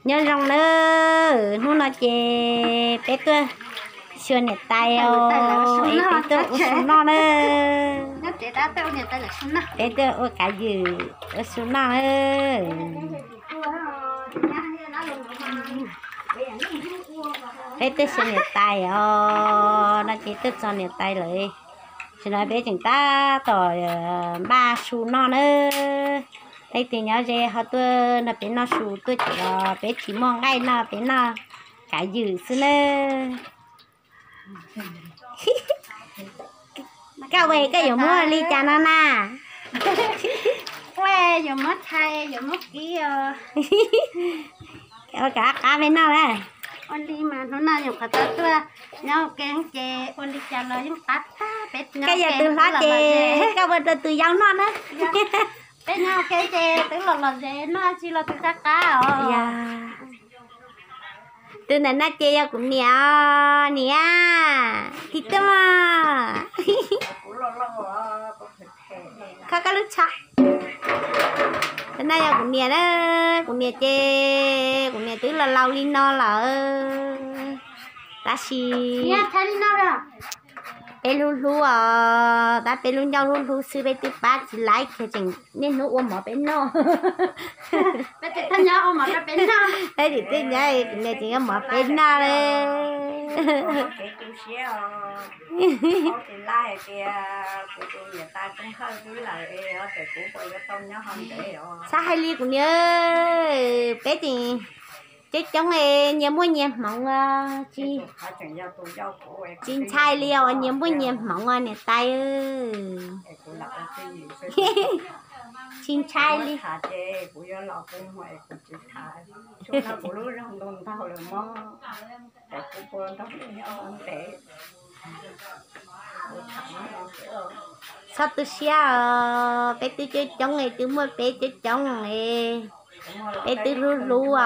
Nyob zoo nawb, hnub no ces peb tuaj xyuas niam tais os, es peb tuaj ua su noj na. Peb tuaj ua kav ywm ua su noj na. Peb tuaj xyuas niam tais os, no ces tuaj txog niam tais lawm. Tam sim no peb tseem tab tom npaj su noj na. Leej twg nyob ze ho tuaj nrog peb noj su tuaj ces os, peb tsis muaj nqaij noj, peb noj kav ywm xwb na. Koj ua koj yuav muab li cas no na? Ua yuav muab thaiv, yuav muab kib os. Ua kom qab qab peb noj na. Ua li mas hnub no nyuam qhuav tau tuaj nyob ua ke ces ua li cas los yeej qab tag. Koj yog tus hlob ces koj ua rau tus yau noj na. Peb nyob ua ke ces twb los lom zem noj tsis los twb qab qab os. Tus ntawm no ces yog kuv niam os, niam, tig tuaj. Kho koj lub tsho. Tus no yog kuv niam na, kuv niam ces kuv niam twb laus laus li no lawm, tab sis peb hlub hlub os, tab peb lub ncauj hlub hlub xwb peb twb pab tsis laib kiag, tseem niaj hnub ua mov peb noj. Peb tsis twb nyob kuv niam tseem yuav mov peb noj li. Xav hais li kuv niam, peb tseem coob coob es nyias muaj nyias hmoov, tsis ntshai li os, nyias muaj nyias hmoov os niam tais. Tsis ntshai li. Txhob tu siab os, peb twb coob coob es twb muaj peb coob coob es peb twb hlub hlub os.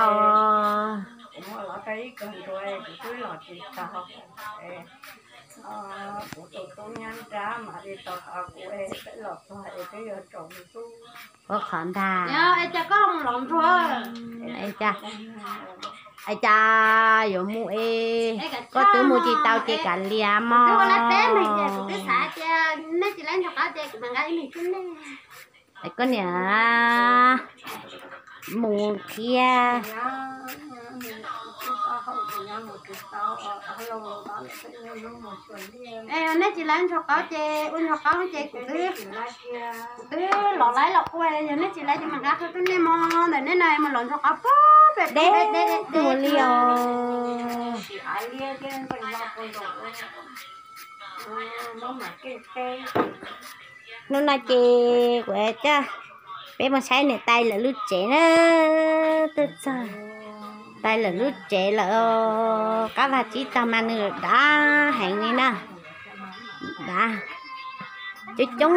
Ua qhov ntag. Cas yuav mus es koj twb mus tsis tau ces kav liam mog. Koj niam mus thiab. Nej tsis laiv ntxhua qaub ces ua ntxhua qaub ces kuv twb, kuv twb los laiv los ua, yog nej tsis laiv ces mam nqa qhov twg nej mog ntawm nej no mus los ntxhua qaub deb deb deb ua li os. Hnub no ces kuv coj peb mus saib niam tais lawv lub tsev na. Tuaj txog tais lawv lub tsev lawm, qab vag tsib taug mas nws dav heev li na. Dav, coob coob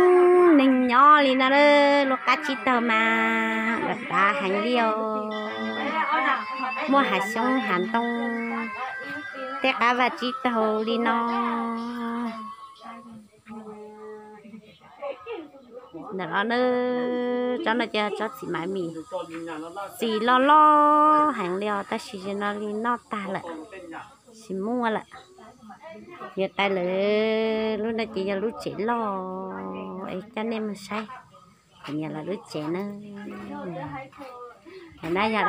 neeg nyob li no, lub qab tsib taug mas dav heev li os. Muaj hav xyoob hav ntoo, tej qab vag tsib taug li no. Ntawm no na, tsob no ces tsob txiv maiv mis, txiv loj loj heev li os, tab sis no li noj tag lawm, tsis muaj lawm. Niam tais lawv lub no ces yog lub tsev loj, es coj nej mus saib kuv niam lawv lub tsev na. Tus no yog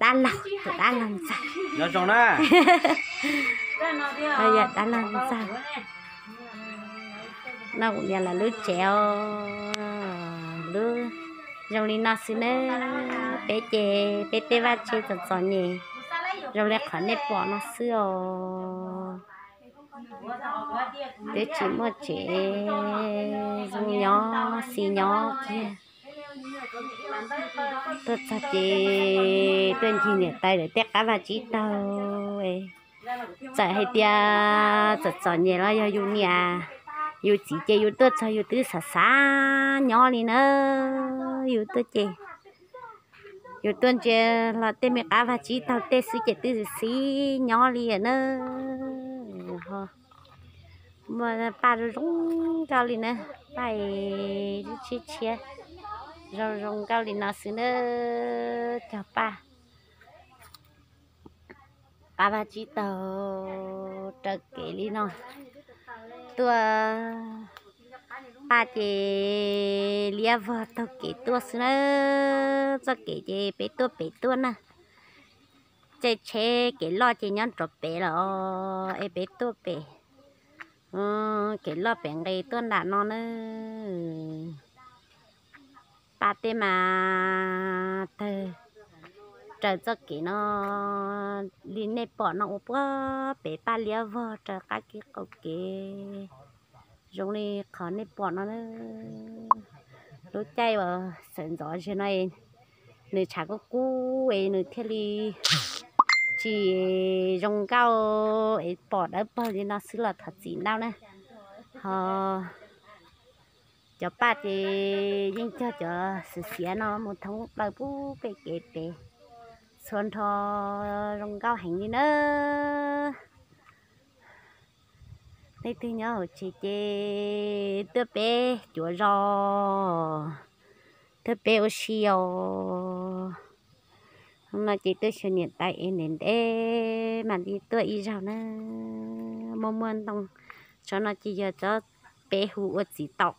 dab laug, tus dab laug ntxawg. Yog dab laug ntxawg. No kuv niam lawv lub tsev os, lub zoo li no xwb na. Peb ces peb tej vaj tse txom txom nyem zoo li qhov nej pom no xwb os. Twb tsis muaj tsev, zoo nyob xis nyob kiag. Tuaj txog ces tuaj ncig niam tais lawv tej qab vag tsib taug. Txawm hais tias txom txom nyem los yog yus niam yus txiv ces yus tuaj txog yus twb xav xav nyob li na. Yus tuaj ces yus tuaj ntsia los tej me qab vag tsib taug tej xwb ces twb xis xis nyob li na. Muaj paj zoo zoo nkauj li na, paj tshiab tshiab zoo zoo nkauj li no xwb na. Cog paj Qab vaj tsib taug raws kev li no tuaj, paj ces liab vog taug kev tuaj xwb na. Txoj kev ces peb tuaj pem tuaj na, caij tsheb kev loj ces nyob rov pem los es peb tuaj pem, kev loj pem nqes tuaj nram no na. Paj tej mas tawg raws txoj kev no li nej pom no ua puag pem, paj liab vog raws qab kev qaum kev zoo li qhov nej pom no na. Lub caij uas sawv ntxov zog no nws tshav kub kub es nws thiaj li tsis zoo nkauj es pom dawb paug li no xwb los thov txim ntau na. Ho cov paj ces yeej cog cov xiav xiav no mus thoob plaws puag pem kev pem, txhua nrho zoo nkauj heev li na. Leej twg nyob hauv tsev ces tuaj peb cuav zos, tuaj peb ua si os. Hnub no ces tuaj xyuas niam tais es ntev ntev mam li tuaj ib zaug na. Muaj muaj ntoo, tsob no ces yog tsob peb hu ua txiv taum.